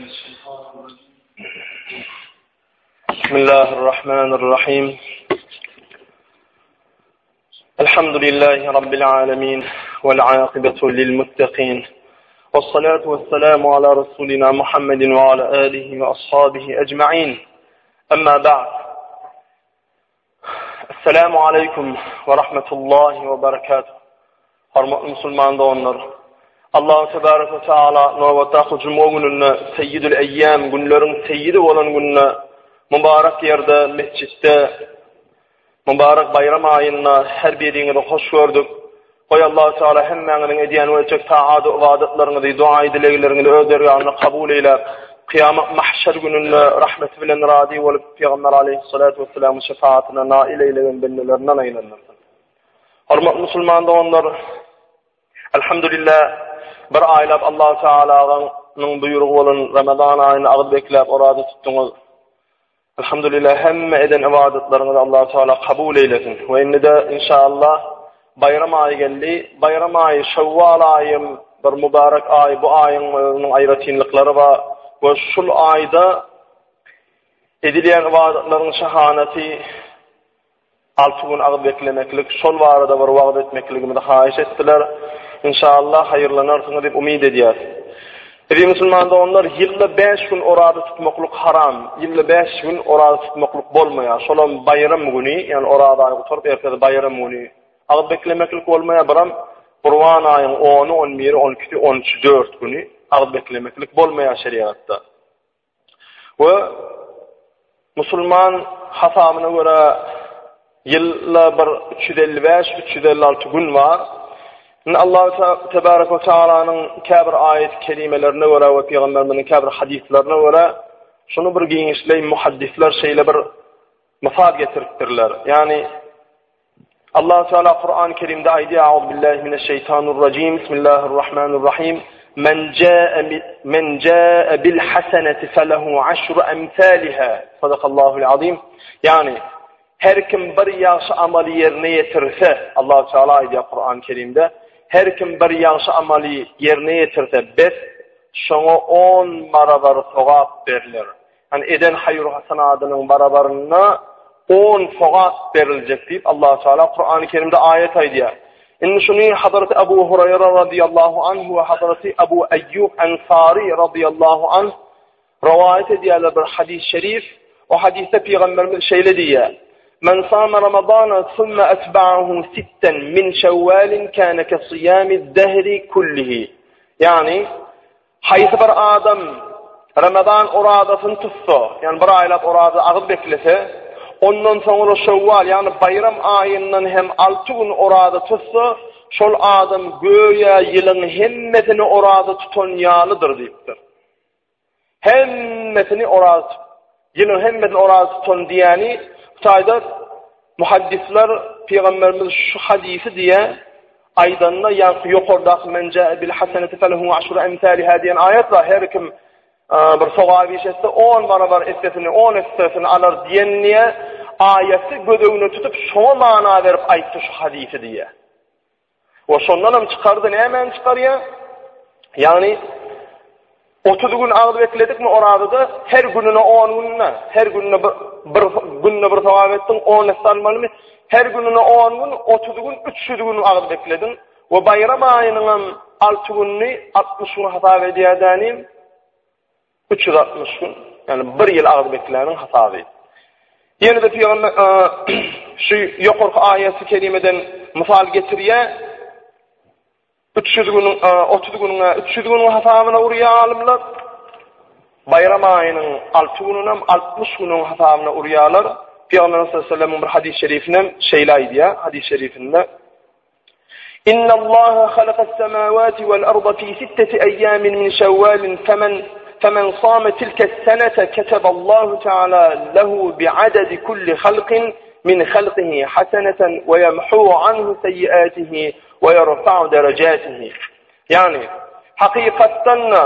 بسم الله الرحمن الرحيم الحمد لله رب العالمين والعاقبة للمتقين والصلاة والسلام على رسولنا محمد وعلى آله وأصحابه أجمعين أما بعد السلام عليكم ورحمة الله وبركاته Hormatly musulman doganlar! Allahu tebarek we taala nobatdaky juma gününde Seýýidül Eýýam günleriň seýýidi bolan günde mübarek ýerde mesjitde mübarek baýram aýynda her biriňizi hoş gördük. Goý Allahu Teala hemmäňiziň edýän we etjek taat we ybadatlaryňyzy, duaýy dilegleriňizi öz dergahynda kabul eýläp, kyýamat mahşer gününde rahmeti bilen razy bolup, Pygamber aleýhissalatu wessalamyň şefaatyna nail eýlegen bendelerinden aýlandyrsyn. Hormatly musulman doganlar, Elhamdülillah bir aýlap Allahu Tealanyň buýrugy bolan Ramazan aýyny agyz bekläp oraza tutduňyz. Elhamdülillah hemme eden ybadatlaryňyzy Allahu Teala kabul eýlesin. We indi-de inşallah Baýram aýy geldi. Baýram aýy Şewwal aýy bir mübarek aý. Bu aýyň özüniň aýratynlyklary bar we şul aýda edilýän ybadatlaryň şahanaty Alty gün agyz beklemeklik, şol barada bir wagyz etmekligimizi haýyş etdiler. Inşallah haýyrlanarsyňyz diýip umyt edýäs. Eziz musulman doganlar, ýylda bäş gün oraza tutmaklyk haram. Ýylda bäş gün oraza tutmaklyk bolmaýar. Şolam baýram güni, ýagny oraza aýy gutaryp ertesi baýram güni agyz beklemeklik bolmaýar. Biram Gurban aýyň ony, on biri, on ikisi, on üçi, dört güni agyz beklemeklik bolmaýar şerigatda. We musulman hasabyna görä ýylda bir 355, 356 gün bar. Indi Allah tebarek we taalanyň käbir aýat kerimelerine görä we pygamberimiziň käbir hadyslaryna görä şuny bir giňişleýin muhaddisler şeýle bir mysal getiripdirler. Ýagny Allah Teala Kur'an-ı Kerim'de aýdýar: "Auz billahi mineşşeýtanirrajim. Bismillahirrahmanirrahim. Men jaa men jaa bil hasenati felehu aşru emsaliha." Sadakallahul azim. Ýagny her kim bir ýagşy amaly ýerine ýetirse, Allah Teala aýdýar Kur'an-ı Kerim'de, her kim bir ýagşy amaly ýerine ýetirse, bes şoňa 10 barabar sogap berler. Ýagny eden haýyr-hasanadynyň barabarynda on sogap beriljek diýip Allahu Teala Kurany Kerimde aýat aýdýar. Indi şuny Hazreti Abu Hurayra radıyallahu anh we Hazreti Abu Eyyub Ensari radıyallahu anh rowaýat edýärler bir hadys şerif. O hadysda pygamberimiz şeýle diýýär: Men sama Ramazana summa etba'ahu sitten min şewwalin kana ke siyami dehri kullihi. Ýagny Haýsy bir adam Ramazan orazasyny tutsa, ýagny bir aýlap oraza agyz beklese, ondan soňra Şewwal, ýagny baýram aýyndan hem alty gün oraza tutsa, şol adam göýä ýylyň hemmesini oraza tutan ýalydyr diýipdir. Hemmesini oraza ýylyň hemmesini oraza tutan diýýäni, bu taýda Muhaddisler Pygamberimiz şu hadysy diýe aýdanda ýaňky ýokardaky men jaa bil hasenati felehu aşru emsaliha diýen aýat bar. Her kim bir sogap iş etse 10 barabar essesini, 10 essesini alar diýen diýe aýaty göz öňüne tutup şoňa mana berip aýtdy şu hadysy diýe. We şondan hem çykardy, nämäni çykarýar? Ýagny 30 gün agyz bekledikmi orazada, her gününe 10 gününe, her gününe bir, bir gününe bir sogap etdiň, 10 esse almalymy? Her gününe 10 gün, 30 gün, 300 gün agyz beklediň. We baýram aýynyň hem 6 gününi 60 gün hasap edýär dänim. 360 gün, ýagny bir ýyl agyz bekläniň hasaby. Ýene-de pygamber şu ýokarky aýaty kerimeden mysal getirýär. 300 günüň 30 günüň 300 günüň hasabyna urýar alymlar. Baýram aýynyň 6 gününem 60 günüň hasabyna urýarlar. Pygamber sallallahu aleyhi ve sellemiň bir hadys şerifinem şeýle aýdýar, hadys şerifinde Inna Allaha halakas semawati wal arda fi sitteti eyyamin min şevvalin femen femen same tilke senete keteballahu teala lehu bi'adedi kulli halqin min halqihi haseneten ve yemhu anhu seyyiatihi ve yerfa'u derecatihi. Ýagny, hakykatdan-da,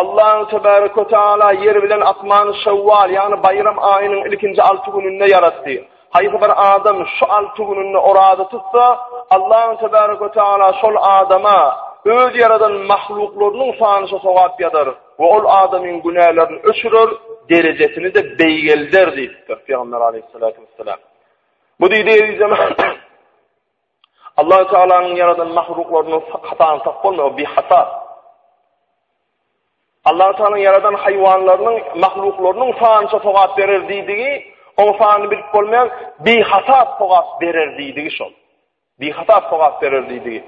Allahu tebarek we taala ýer bilen asmany Şewwal, ýagny baýram aýynyň ilkinji alty gününde ýaratdy. Haýsy bir adam şu alty gününde oraza tutsa, Allahu tebarek we taala şol adama öz ýaradan mahluklarynyň sanyça sogap ýazar. we ol adamyň günälerini öçürer, derejesini-de beýgelder diýipdir Pygamber aleyhissalatu vesselam. Bu diýdi eziz jemaat. Allah Tealanyň ýaradan mahluklarynyň hasabyny tapyp bolmaýar, bihasap. Allah Tealanyň ýaradan haýwanlarynyň, mahluklarynyň sanyça sogap berer diýdigi, oň sanyny bilip bolmaýan bihasap sogap berer diýdigi şol. Bihasap sogap berer diýdigi.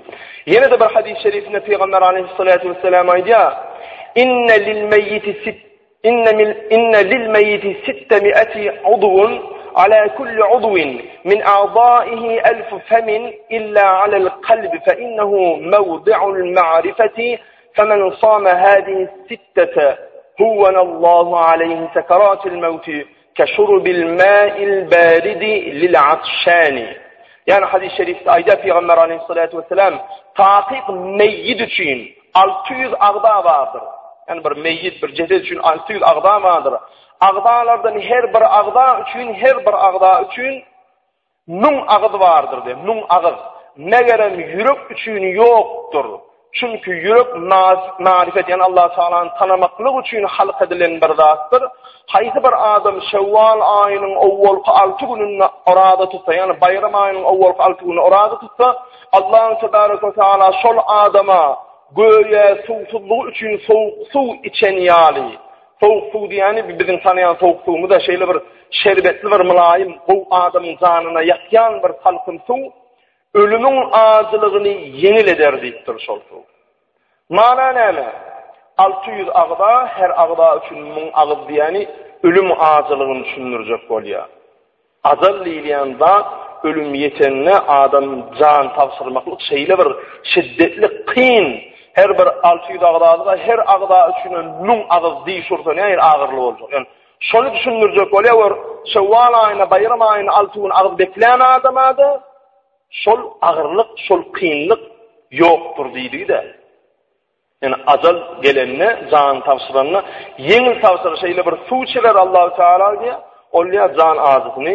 Ýene-de bir hadys şerifinde Pygamber aleyhissalatu vesselam aýdýar: "Inne lil meyyiti sit inne mil inne lil meyyiti sittemi'ati udwun ala kulli udwin min a'daihi elfu femin illa alel kalbi fe innehu mewdi'ul ma'rifeti femen same hadihi sittete huwenallahu aleyhi sekeratil mevti Keşurbil mâil bâridi lil atşâni. Ýagny hadys şerifde aýdýar Pygamber aleyhissalatu vesselam, takyk meýit üçin 600 agza bardyr. Ýagny bir meýit, bir jeset üçin 600 agza bardyr. Agzalardan her bir agza üçin, her bir agza üçin Müň agyz bardyr diýýär, müň agyz. Megerem ýürek üçin ýokdur. Çünki ýürek marifet, ýagny Allah Tagalany tanamaklyk üçin halk edilen bir zatdyr. Haýsy bir adam Şewwal aýynyň owwalky alty gününde oraza tutsa, ýagny Baýram aýynyň owwalky alty gününde oraza tutsa, Allahu tebaraka we taala şol adama göýä suwsuzlygy üçin sowuk suw içen ýaly, Sowuk suw diýýäni biziň tanaýan sowuk suwumyz-a şeýle bir şerbetli bir mylaýym, gowy adamyň janyna ýakýan bir salkyn suw, ölümiň ajylygyny ýeňil eder diýipdir şol suw. Mana näme? 600 agza, her agza üçin müň agyz diýýäni ölüm ajylygyny düşündirjek bolýar. Ajal diýilýän zat ölüm ýetende adam jan tabşyrmaklyk şeýle bir şiddetli kyn, her bir 600 agzalyga her agza üçinem 1000 agyz diş ursa nähili agyrly boljak. Ýöne şony düşündirjek bolýar we Şewwal aýynda, Baýram aýynda 6 gün agyz beklän adama-da şol agyrlyk, şol kynlyk ýokdur diýdigi-de. Ýöne ajal gelende, janyny tabşyranda, ýeňil tabşyrar, şeýle bir suw içirer Allahu Teala diýýär, ol diýýär jan ajysyny,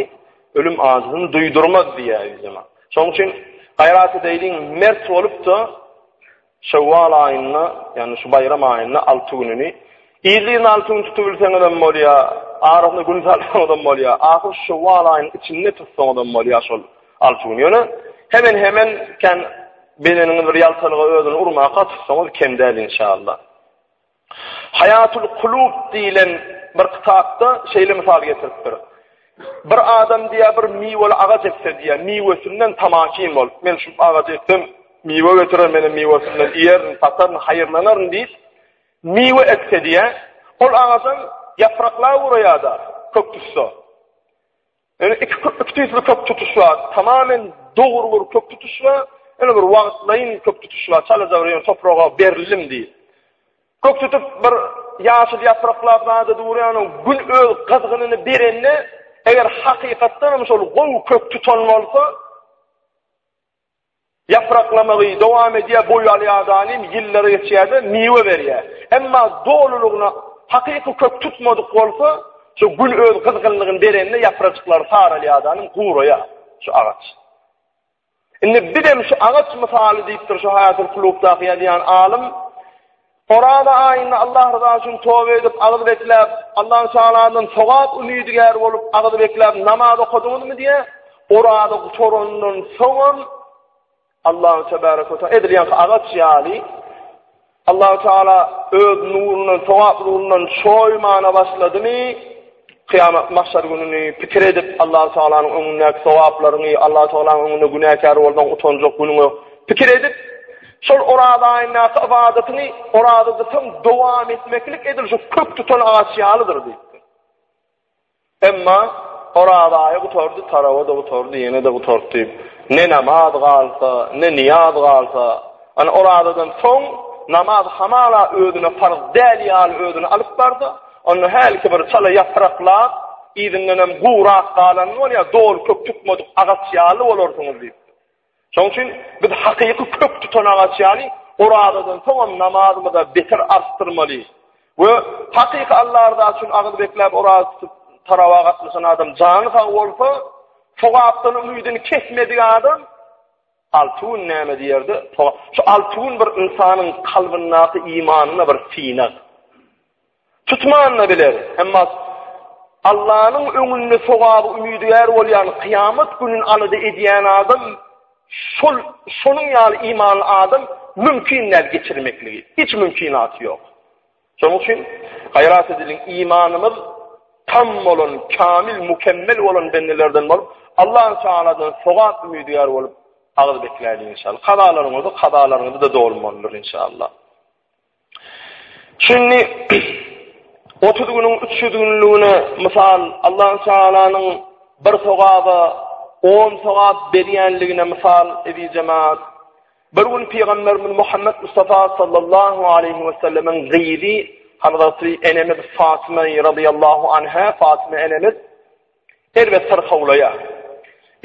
ölüm ajysyny duýdurmaz diýýär ýüzüme. Şonuň üçin gaýrat edeýliň, mert bolup-da Şewwal aýynda, ýagny şu Baýram aýynda 6 gününi yzly-yzyna 6 gün tutup bilseňizem bolýar, arasynda gün salsaňyzam bolýar, ahyr Şewwal aýynyň içinde tutsaňyzam bolýar şol 6 gün. Ýöne hemen-hemen kän Bedeniňiz bir ýaltalyga özüni urmaka tutsaňyz kem däl inşallah. Haýatul Kulub diýlen bir kitapda şeýle mysal getiripdir. Bir adam diýýär bir miweli agaç ekse diýýär, miwesinden tamakin bolup, men şu agajy eksem miwe getirer, menem miwesinden iýerin, sataryn, haýyrlanaryn diýip, miwe ekse diýýär, ol agajam ýapraklap uraýar-da, kök tutsa. Ýöne iki iki tüýsli kök tutuş bar. Tamamen dogry bir kök tutuş bar. Ýöne bir wagtlaýyn kök tutuş bar. Çalaja bir ýöne topraga berildim diýip. Kök tutup bir ýaşyl ýapraklap zada durýan gün öz gyzgynyny berende, eger hakykatdan hem şol gowy kök tutan bolsa, Ýapraklamagy dowam edýär, boý alýar danym, ýyllar geçýär-de, miwe berýär. Emma dolulygyna hakyky kök tutmadyk bolsa, şu gün öz gyzgynlygyny berende ýaprajyklary saralýar danym, guraýar şu agaç. Indi bizem şu agaç mysaly diýipdir şu Haýatul Kulubdaky ýazýan alym. Oraza aýynda Allah ryzasy üçin toba edip, agyz bekläp, Allahu Tealadan sogap umydygär bolup, agyz bekläp namaz okadyňyzmy diýe, oraza gutarandan soňam Allahu tebaraka we taala edil ýaňky agaç ýaly Allahu Teala öz nurundan, sogap nurundan çoýmana başladymy, Kyýamat mahşer gününi pikir edip, Allahu Tealanyň öňündäki sogaplaryňy, Allahu Tealanyň öňünde günäkär bolsaň utanjak günüňi pikir edip, şol oraza aýyndaky ybadatyňy orazada soň dowam etmeklik edil şu kök tutan agaç ýalydyr diýipdir. Emma oraza aýy gutardy, tarawa-da gutardy, ýene-de gutardy diýip, ne namaz galsa, ne nyýaz galsa, ana orazadan soň namaz hamala özüne farz däl ýaly özüni alyp barsa, Onda hälki bir çala ýapraklap, yzyndanam gurak galan bolýar, doly kök tutmadyk agaç ýaly bolarsyňyz diýipdir. Şonuň üçin biz hakyky kök tutan agaç ýaly orazadan soňam namazymyza beter artdyrmaly. We hakyky Allah rızasy üçin agyz bekläp oraza tutup tarawa gatnaşan adam jany sag bolsa, sogapdan umydyny kesmedik adam Alty gün näme diýerde? Şu alty gün bir ynsanyň kalbyndaky imanyna bir synag. Tutman-da biler. Emma Allanyň öňünde sogaby umydygär bolýan, kyýamat gününi alada edýän adam şol şonuň ýaly imanly adam mümkin däl geçirmekligi. Hiç mümkinaty ýok. Şonuň üçin gaýrat edeliň, imanymyz tam bolan, kamil, mükemmel bolan bendelerden bolup, Allahu Tealadan sogap umydygär bolup agyz bekläliň inşallah. Kazalaryňyzy, kazalaryňyzy-da dolmalydyr inşallah. Şindi 30 günüň 300 günlügine mysal Allahu Tealanyň bir sogaba 10 sogap berýänligine mysal eziz jemaat. Bir gün Pygamberimiz Muhammed Mustafa sallallahu aleyhi ve sellemiň gyzy Hazreti enemiz Fatyma radıyallahu anha Fatyma enemiz erbet syrkawlaýar.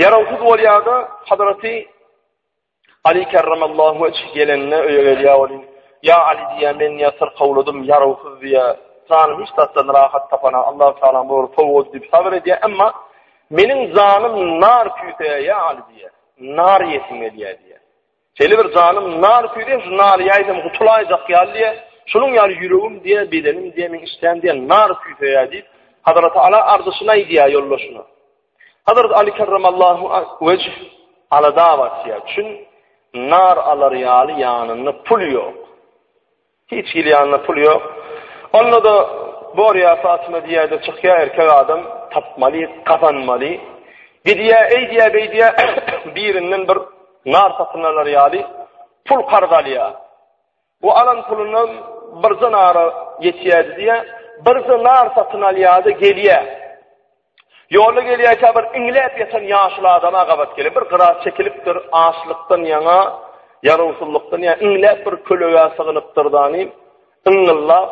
Ýarawsyz bolýar-da Hazreti Ali kerremallahu wejh gelende öýe gelýär welin, Ýa Ali diýýär, men diýýär syrkawladym, ýarawsyz diýýär, janym hiç zatdan rahat tapana, Allahu Teala bular sowgady diýip sabyr edýär, emma meniň janym nar küýseýär ýa Ali diýýär, nar iýesim gelýär diýýär. Şeýle bir janym nar küýseýär, şu nary ýaýsam gutulaýjak ýaly diýýär, şunuň ýaly ýüregim diýýär, bedenim diýýär, meň işdäm diýýär, nar küýseýär diýip, Hazreti Ala arzysyny aýdýar ýoldaşyna. Hazrat Ali kerremallahu wejh alada batýar. Çün nar alar ýaly ýanynda pul ýok. Hiç hili ýanynda pul ýok. Onda-da borýa Fatyma diýýär-de çykýar erkek adam tapmaly, gazanmaly. Gidýär, eýdýär, beýdýär birinden bir nar satyn alar ýaly pul karz alýar. Bu alan pulundan birje nara ýetýärdi diýýär. Birje nar satyn alýar-da gelýär. Ýolda gelýärkä bir iňläp ýatan ýaşuly adama gabat gelýär. Bir gyra çekilipdir, açlykdan ýaňa, ýarawsyzlykdan ýaňa iňläp bir kölegä sygynypdyr dany, yňňyllap,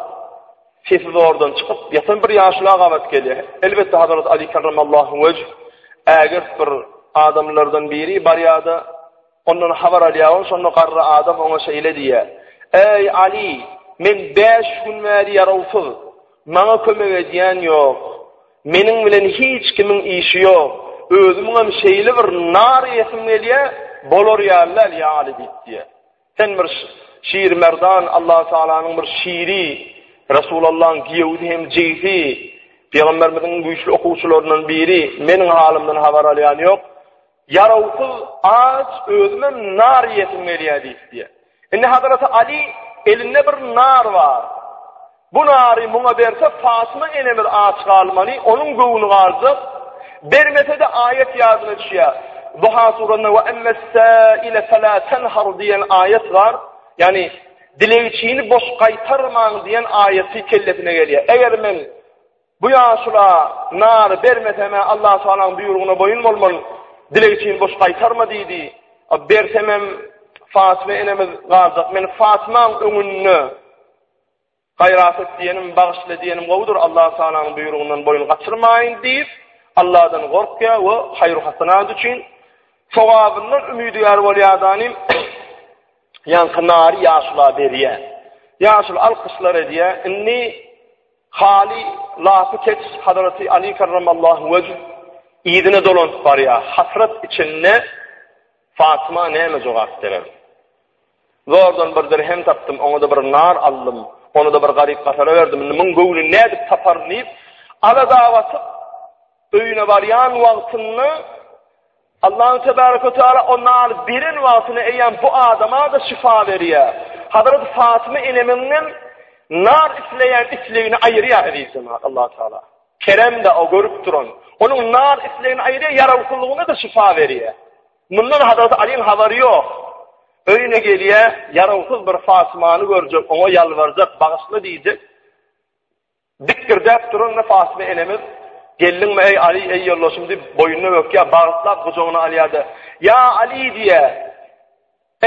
sesi zordan çykyp ýatan bir ýaşula gabat gelýär. Elbetde Hazrat Ali kerremallahu wejh ägirt bir adamlardan biri barýar-da, Ondan habar alýar ol, şonda garry adam oňa şeýle diýýär, Eý, Aly, men bäş gün bäri ýarawsyz, maňa kömek edýän ýok, meniň bilen hiç kimiň işi ýok, özümiňem şeýle bir nar iýesim gelýär, bolar ýaly däl, ýa Aly diýip diýýär. Sen bir şir-merdan, Allatagalanyň bir şiri, Resulallaň giýewisi hem jigisi, Pygamberimiziň güýçli okuwçylaryndan biri, meniň halymdan habar alýan ýok. Ýarawsyz aç özümem nar iýesim gelýär diýip diýýär. Indi Hazreti Ali elinde bir nar bar. Bu nary muňa berse Fatyma enemiz aç galmaly, onuň göwni galjak. Bermese-de aýat ýadyna düşýär. Duha surasynda we emmess-saile fela tenhar diýen aýat bar. Ýagny dilegçini boş gaýtarmaň diýen aýaty kellesine gelýär. Eger men Bu ýaşula nary bermesem-ä Allahu Tagalaň buýrugyna boýun bolman, dilegçini boş gaýtarma diýdi. A bersemem Fatyma enemiz galjak. Men Fatymaň öňünde gaýrat et diýenim, bagyşla diýenim gowudyr, Allahu Tagalaň buýrugyndan boýun gaçyrmaýyn diýip, Allahdan gorkýar we haýru-hasanat üçin sogabyndan umydygär bolýar danym. Ýaňky nary ýaşula berýär. Ýaşuly alkyşlar edýär. Indi Haly lapy keç Hazraty Ali kerremallahu wejh yzyna dolanyp barýar. Hasrat içinde Fatyma näme jogap berer? Zordan bir dirhem tapdym, oňa-da bir nar aldym, ony-da bir garyp-gasara berdim, indi muň göwnüni nädip taparyn diýip, alada batyp, öýüne barýan wagtynda Allahu tebaraka we teala o nary beren wagtyna eýýäm bu adama-da şyfa berýär. Hazrat Fatyma enemiňem nar isleýän islegini aýyrýar eziz jemaat Allahu teala. Kerem-de o görüp duran. Onuň nar islegini aýyrýar, ýarawsyzlygyna-da şyfa berýär. Mundan Hazrat Alyň habary ýok. Öýüne gelýär, ýarawsyz bir Fatymany görjek, oňa ýalbarjak, bagyşla diýjek. Dikgirdäp duran Fatyma enemiz, Geldiňmi, eý, Aly, eý, ýoldaşym diýip, boýnuna bökýär, bagyşlap gujagyna alýar-da, Ýa Aly diýýär.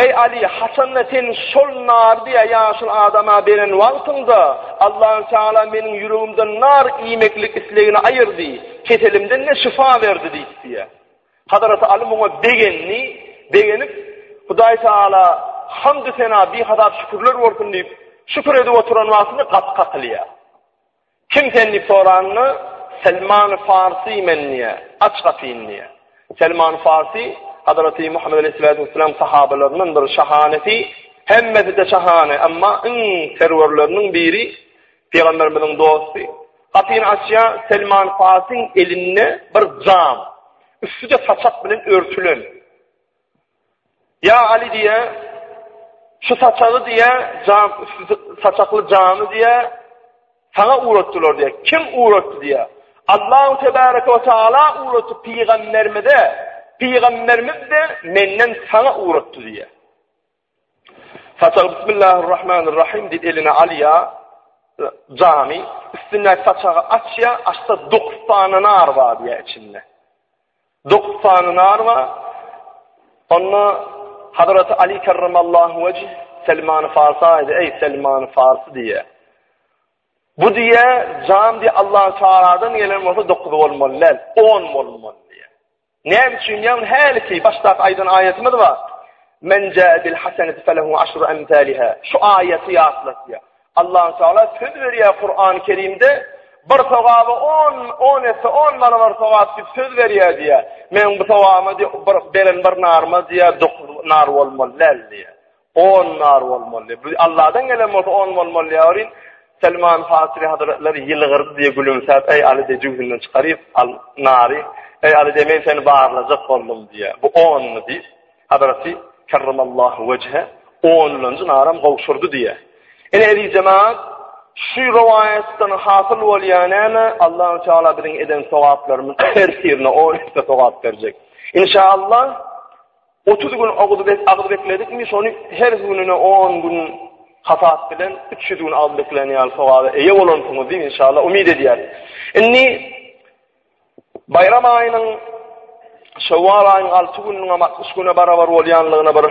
Eý, Aly, haçan-da sen şol nary diýýär, ýaşuly adama beren wagtyňda, Allahu Teala meniň ýüregimden nar iýmeklik islegini aýyrdy, keselimden-de şyfa berdi diýip diýýär. Hazraty Aly muňa begendi, begenip, Hudaý Teala hamdy-sena, bihasap şükürler bolsun diýip, şükür edip oturan wagtynda gapy kakylýar. Kim sen diýip soranda, Selman Farsy men diýýär, aç gapyny diýýär. Selman Farsy Hazraty Muhammet aleyhissalatu vesselam sahabalaryndan bir şahanesi, hemmesi-de şahane, emma iň serwerleriniň biri. Pygamberimiziň dosty. Gapyny açýar, Selman Farsyň elinde bir jam. Üsti-de saçak bilen örtülen. Ýa Ali diýýär, şu saçagy diýýär, jam, saçakly jamy diýýär, saňa ugratdylar diýýär. Kim ugratdy diýýär. Allahu tebareke we taala ugratdy pygamberimize. Pygamberimiz de menden saňa ugratdy diýýär. Saçagy Bismillahirrahmanirrahim diýip eline alýar. Jamy üstündäki saçagy açýar, açsa 9 sany nar bar diýýär içinde. 9 sany nar bar. Onda Hazreti Ali kerremallahu wejh Selman Farsa aýdy, eý Selman Farsy diýýär. Bu diýýär, jam diýýär Allah Taaladan gelen bolsa 9 bolmaly däl, 10 bolmaly diýýär. Näme üçin ýagny häliki başdaky aýdan aýatymyz bar. Men jaa bil haseneti felehu aşru emsaliha. Şu aýaty ýatlatýar. Allah Taala söz berýär Kur'an-ı Kerimde bir sogaba 10 10 esse 10 barabar sogap diýip söz berýär diýär. Men bu sogabyma diýip bir beren bir naryma diýär 9 nar bolmaly däl diýär. On nar bolmaly. Bu Allahdan gelen bolsa on bolmaly ýawrin. Selman Farsy hazretleri ýylgyrdy diýe gülümsäp, eý Ali diýe jübüsinden çykaryp, al nary. Eý Ali diýe men seni barlajak boldum diýe. Bu onmy diýip, Hazreti kerremallahu wejhe onlanjy naram gowşurdy diýe. Ene eziz jemaat, şu rowaýatdan hasyl bolýan näme? Allahu Teala biziň eden sogaplarymyz her birine on esse sogap berjek. Inşallah 30 gün agyz agyz bekledikmi, şony her gününe 10 gün hasap bilen 300 gün agyz beklän ýaly sogaba eýe bolansyňyz diýip inşallah umyt edýäris. Indi Bayram aýynyň Şewwal aýynyň 6 gününiň 60 güne barabar bolýanlygyna bir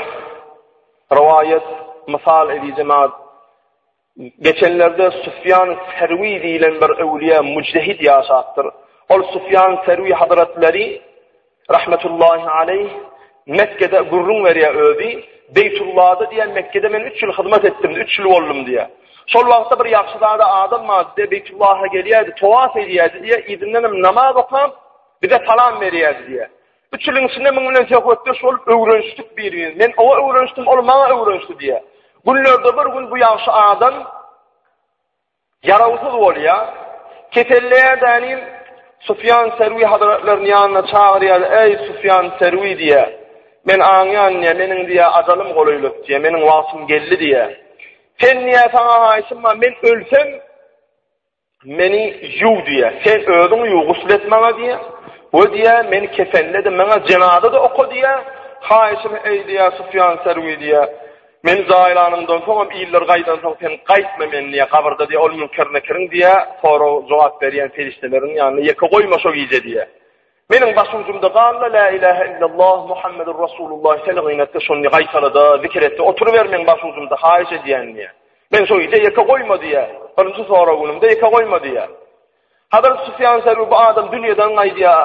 rowaýat mysal edijek. Geçenlerde Sufýan Serwi diýlen bir öwliýa mujtehid ýaşapdyr. Ol Sufýan Serwi hazretleri rahmetullahi aleýh Mekgede gürrüň berýär özi, Beýtullada diýen Mekgede men 3 ýyl hyzmat etdim, 3 ýyl boldum diýär. Şol wagtda bir ýagşyzada adam bardy diýär, Beýtullaha gelýärdi, tawaf edýärdi diýär, yzyndan hem namaz okap, bize salam berýärdi diýär. Üç ýylyň içinde muň bilen söhbetdeş bolup öwrenişdik bir-birimiz. Men oňa öwrenişdim, ol maňa öwrenişdi diýýär. Günlerde bir gün bu ýagşy adam ýarawsyz bolýar. Keselleýär dänim Sufýan Serwi hazretleriniň ýanyna çagyrýar. Eý Sufýan Serwi diýýär. Men aňýan diýýär, meniň diýýär ajalym golaýlady diýýär, meniň wagtym geldi diýýär. Sen diýýär saňa haýyşym bar, men ölsem Meni ýuw diýýär. Sen özüň ýuw, gusl et maňa diýýär. We diýýär, meni kefenle-de, maňa jenaza-da oka diýýär. Haýyşym eý diýýär, Sufýan Serwi diýýär. Meni jaýlanyňdan soňam iller gaýdansoň sen gaýtma meni diýýär, gabyrda diýýär, ol Münker-Nekiriň diýýär, sorag jogap berýän perişdeleriň ýanynda ýeke goýma şo gije diýýär. Meniň başujumda galda la ilahe illallah Muhammedur Rasulullah telgin etdi, şony gaýtalada, zikir etdi, oturyber meň başujumda haýyş edýän diýýär. Men şo gije ýeke goýma diýýär. Birinji sorag günümde ýeke goýma diýýär. Hazrat Sufýan Serwi bu adam dünýeden gaýdýar.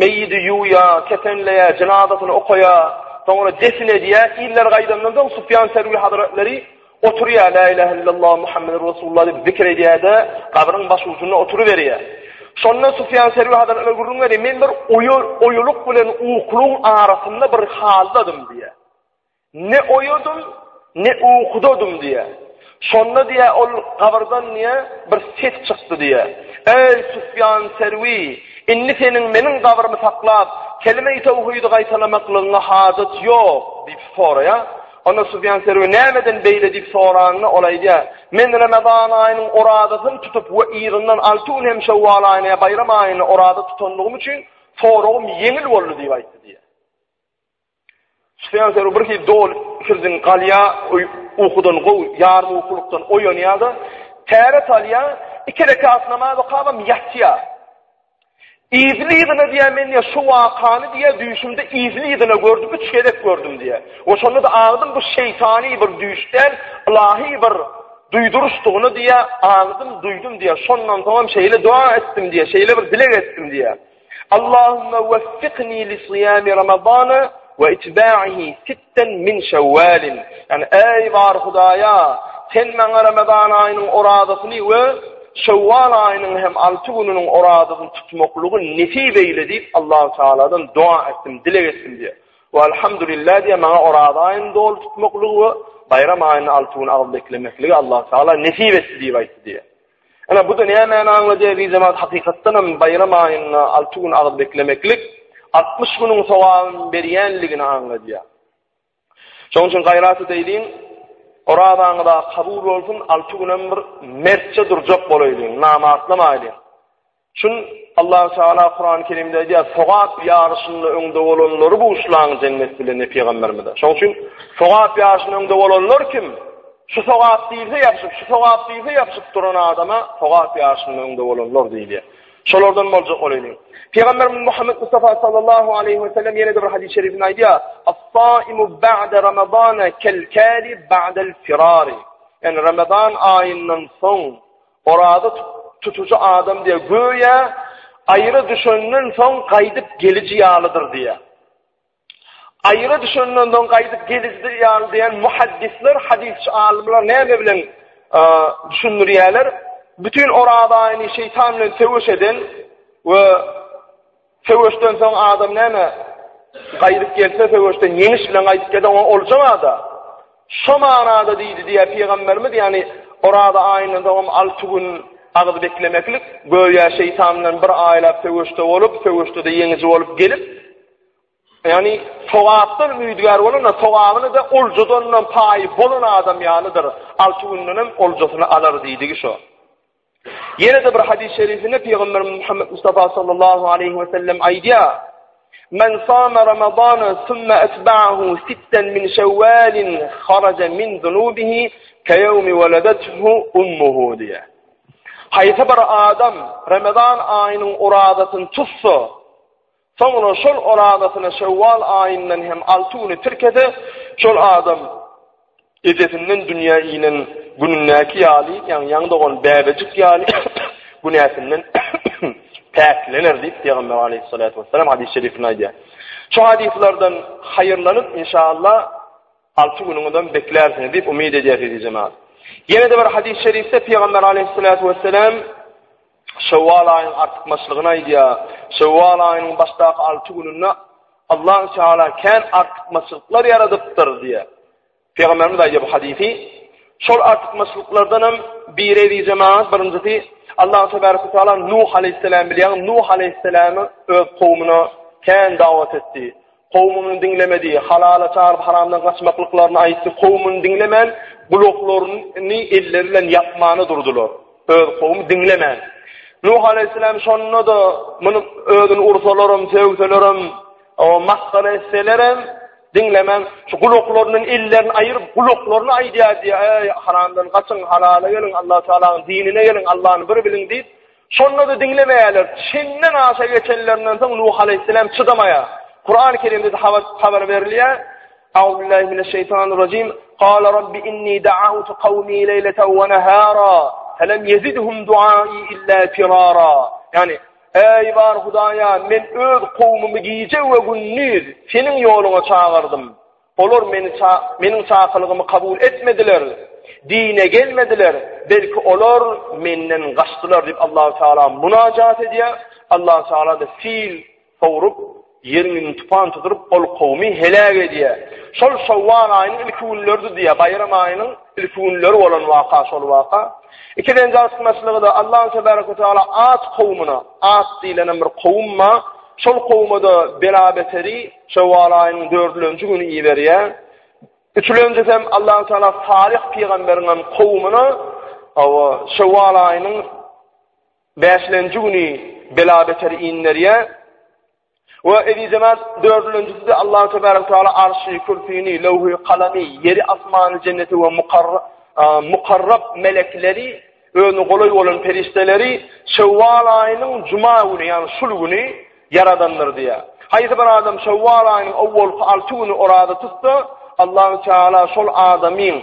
Meýidi ýuwýar, kefenleýär, jenazasyny okaýar, soňra defin edýär. Iller gaýdandan soň Sufýan Serwi hazretleri oturýar, la ilahe illallah Muhammedur Rasulullah diýip zikir edýär-de, gabryň baş ujunda oturyberýär. Şonda Sufýan Serwi hazretleri gürrüň berýär, men bir oýa, oýalyk bilen ukulyň arasynda bir haldadym diýýär. Ne oýadym, ne ukudadym diýýär. Şonda diýýär, ol gabyrdan diýýär, bir ses çykdy diýýär. Eý, Sufýan Serwi, indi seniň meniň gabrymy saklap, kelime-i tawhydy gaýtalamaklygyňa hajat ýok diýip soraýar. Onda Sufýan Serwi nämeden beýle diýip soranda, ol aýdýar, Men Remezan aýynyň orazasyny tutup we yzyndan alty gün hem Şewwal aýyny ýa Baýram aýyny oraza tutanlygym üçin soragym ýeňil boldy diýip aýtdy diýýär. Sufýan Serwi bir hili doly ikirjiň galýar, ukudan gowy, ýarym ukulykdan oýanýar-da, täret alýar, iki rekat namaz okabam ýatýar. Yzly-yzyna diýýär, men diýýär, şu wakany diýýär, düýşümde yzly-yzyna gördüm, üç gezek gördüm diýýär. We şonda-da aňdym, bu şeýtany bir düýş däl, ylahy bir duýduryşdygyny diýýär, aňdym, duýdum diýýär. Şondan soňam şeýle dua etdim diýýär, şeýle bir dileg etdim diýýär. Allahümme weffikni li syýami Ramazana we itba'ihi sitten min şewwalin. Ýagny, eý bar Hudaýa, sen maňa Ramazan aýynyň orazasyny we Şewwal aýynyň hem alty gününiň orazasyny tutmaklygy nesip eýle diýip Allahu Tealadan dua etdim, dileg etdim diýýär. We alhamdulillah diýýär, maňa oraza aýyny doly tutmaklygy we. Baýram aýynda alty gün agyz beklemekligi Allah Teala nesip etdi diýip aýtdy diýýär. Ine bu-da nämäni aňladýar eziz jemagat hakykatdan hem Baýram aýynda alty gün agyz beklemeklik 60 günüň sogabyny berýänligini aňladýar. Şonuň üçin gaýrat edeýliň, orazaňyz-a kabul bolsun, alty günem bir mertçe durjak bolaýlyň, namartlamaýlyň. Çün Allahu Teala Kurany Kerimde aýdýar, sogap ýaryşynda öňde bolanlary buşlaň jennet bilen diýip pygamberimize. Şonuň üçin sogap ýaryşynda öňde bolanlar kim? Şu sogap diýilse ýapyşyp, şu sogap diýilse ýapyşyp duran adama sogap ýaryşynda öňde bolanlar diýilýär. Şolardan boljak bolaýlyň. Pygamberimiz Muhammed Mustafa sallallahu aleyhi ve sellem ýene-de bir hadys-y şerifinde aýdýar, As-saimu ba'de Ramazana kel-kali ba'del firari. Ýani Ramazan aýyndan soň Oraza tutujy adam diýýär, göýä aýra düşenden soň gaýdyp geliji ýalydyr diýýär. Aýra düşenden soň gaýdyp geliji ýaly diýen muhaddisler, hadysçy alymlar näme bilen düşündirýärler? Bütin oraza aýyny şeýtan bilen söweş eden we Söweşden soň adam näme? Gaýdyp gelse söweşden ýeňiş bilen gaýdyp gelse oňa olja bar-da. Şo manada diýdi diýýär pygamberimiz, ýagny Oraza aýyndan soňam alty gün agyz beklemeklik, göýä şeýtan bilen bir aýlap söweşde bolup, söweşde-de ýeňiji bolup gelip, ýagny sogapdan umydygär bolan-da, sogabyny-da oljadanam paýy bolan adam ýalydyr, alty gündenem oljasyny alar diýdigi şo. Ýene-de bir hadys şerifinde Pygamberimiz Muhammed Mustafa sallallahu aleyhi ve sellem aýdýar. Men sama Ramazana summa etba'ahu sitten min şevvalin haraja min zunubihi keyevmi veledethu ummuhu diýär. Haýsy bir adam Ramazan aýynyň orazasyny tutsa, soňra şol orazasyna Şewwal aýyndan hem 6 güni tirkese, şol adam Ejesinden dünýä inen günündäki ýaly, ýagny ýaňy dogan bäbejik ýaly günäsinden päklener diýip Pygamber aleyhissalatu vesselam hadys-y şerifinde aýdýar. Şu hadyslardan haýyrlanyp inşallah alty günüňizem beklärsiňiz diýip umyt edýäris eziz jemagat. Ýene-de bir hadys-y şerifde Pygamber aleyhissalatu vesselam Şewwal aýynyň artykmaçlygyny aýdýar. Şewwal aýynyň başdaky alty gününde Allah Teala kän artykmaçlyklar ýaradypdyr diýýär. Pygamberimiz aýdýar bu hadysy. Şol artykmaçlyklardan hem biri eziz jemagat, birinjisi Allah tebaraka taala Nuh aleyhisselam bilýän Nuh aleyhisselamy öz kowumyna kän dawat etdi. Kowumyny diňlemedi, halala çagyryp haramdan gaçmaklyklaryny aýtdy. Kowumyny diňlemän gulaklaryny elleri bilen ýapmana durdular. Öz kowumy diňlemän. Nuh aleyhisselam şonda-da muny özüni ursalaram, sögseleram, masgara etselerem diňlemän, şu gulaklaryndan ellerini aýyryp, gulaklaryny aýdýar diýýär, Eý, haramdan gaçyň, halala geliň, Allah Tealanyň dinine geliň, Allahny bir biliň diýip, şonda-da diňlemeýärler. Çenden aşa geçenlerinden soň Nuh aleyhisselam çydamaýar. Kurany Kerimde habar berilýär. Euzubillahi mineşşeýtanirrajim. Kâle Rabbi inni da'awtu kawmi leýleten we nehârâ, felem yezidhum duâi illâ firârâ. Ýagny, Eý bar Hudaýa, men öz kowumymy gije we gündiz Seniň ýoluňa çagyrdym. Olar meni meniň çakylygymy kabul etmediler, dine gelmediler, belki olar menden gaçdylar diýip Allahu Teala munajat edýär. Allahu Teala-da sil sowrup, ýeriň ýüzüni tupan tuturyp, ol kowumy heläk edýär. Şol Şawwal aýynyň ilki günleridi diýýär, Baýram aýynyň ilki günleri bolan waka şol waka. Ikilenji artykmaçlygy-da Allahu tebaraka we taala At kowumyna, At diýlen bir kowum bar, şol kowuma-da bela-beteri Şawwal aýynyň dördülenji güni iberýär. Üçülenjisem Allahu teala Salyh pygamberiň hem kowumyna, hawa, Şawwal aýynyň Bäşlenji güni bela-beter inderýär. We eziz jemaat, dördülenjisi-de Allahu tebarek taala arşy, kürsini, lewhi, kalamy, ýeri, asmany, jenneti we mukarrab melekleri, özüne golaý bolan perişdeleri Şewwal aýynyň juma güni, ýagny şul güni ýaradandyr diýýär. Haýsy bir adam Şewwal aýynyň owwalky alty güni oraza tutsa, Allahu teala şol adamyň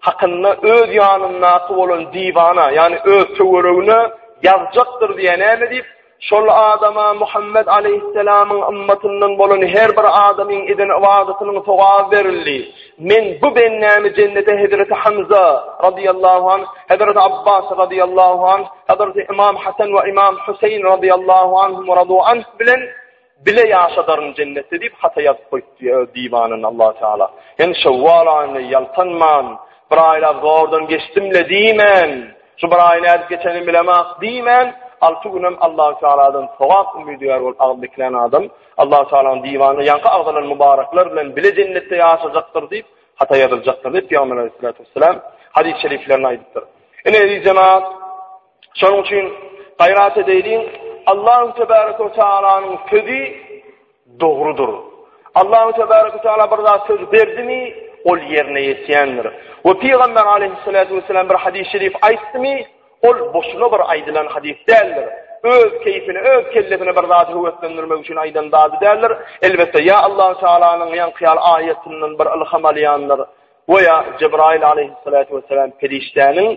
hakynda öz ýanyndaky bolan diwana, ýagny öz töweregine ýazjakdyr diýýär. Näme diýip? Şol adama Muhammet aleýhissalamyň ymmatyndan bolan her bir adamyň eden ybadatynyň sogaby berildi. Men bu bendämi jennete hezreti Hamza radyýallahu anh, hezreti Abbas radyýallahu anh, hezreti Imam Hasan we Imam Huseýn radyýallahu anhum we radu anh bilen. bile ýaşadaryn jennetde diýip hata ýazyp goýupdy öz diwanynda Allah Teala. Ýani Şewwal aýynda ýaltanman, bir aýlap zordan geçdim-le diýmän, şu bir aýy nädip geçenimi bilemok diýmän, alty günem Allah Tealadan sogap umydygär bolup agyz beklän adam Allah Tealanyň diwanynda ýaňky agzalan mübarekler bilen bile jennetde ýaşajakdyr diýip hata ýazyljakdyr diýip Pygamber Aleyhissalatu vesselam hadys şeriflerinde aýdypdyr. Ine eziz jemaat, şonuň üçin gaýrat edeýliň, Allahu tebaraka we taalanyň sözi dogrudyr. Allahu tebaraka we taala bir zat söz berdimi, ol ýerine ýetýändir. We Pygamber Aleyhissalatu vesselam bir hadys şerif aýtdymy, Ol boşuna bir aýdylan hadys däldir. Öz keýfine, öz kellesine bir zady höweslendirmek üçin aýdan zady däldir. Elbetde, ýa Allahu Tealanyň ýaňky ýaly aýatyndan bir ylham alýandyr we ýa Jebraýyl aleýhissalatu wessalam perişdäniň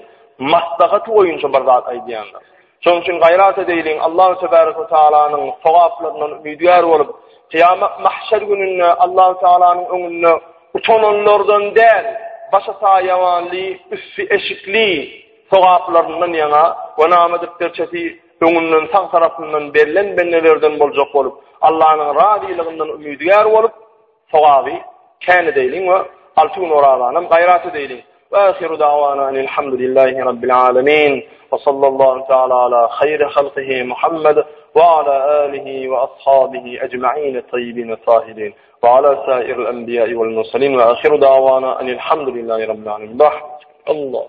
maslahaty boýunça bir zat aýdýandyr. Şonuň üçin gaýrat edeýliň, Allahu tebaraka we Tealanyň sogaplaryndan umydygär bolup, kyýamat mahşer gününde Allahu Tealanyň öňünde utananlardan däl, başy saýawanly, üsti eşikli, Sogaplaryndan ýaňa we nama depderçesi öňünden sag tarapyndan berlen bendelerden boljak bolup, Allanyň razylygyndan umydygär bolup, sogaby kän edeýliň we alty gün orazanam gaýrat edeýliň. We ahiru da'wana enilhamdülillahi rabbil alamin we sallallahu taala ala haýri halkihi Muhammed we ala alihi we ashabihi ecmaîn tayyibin tahirin we ala sairil enbiýai wal murselin we ahiru da'wana enilhamdülillahi rabbil alamin. Allah.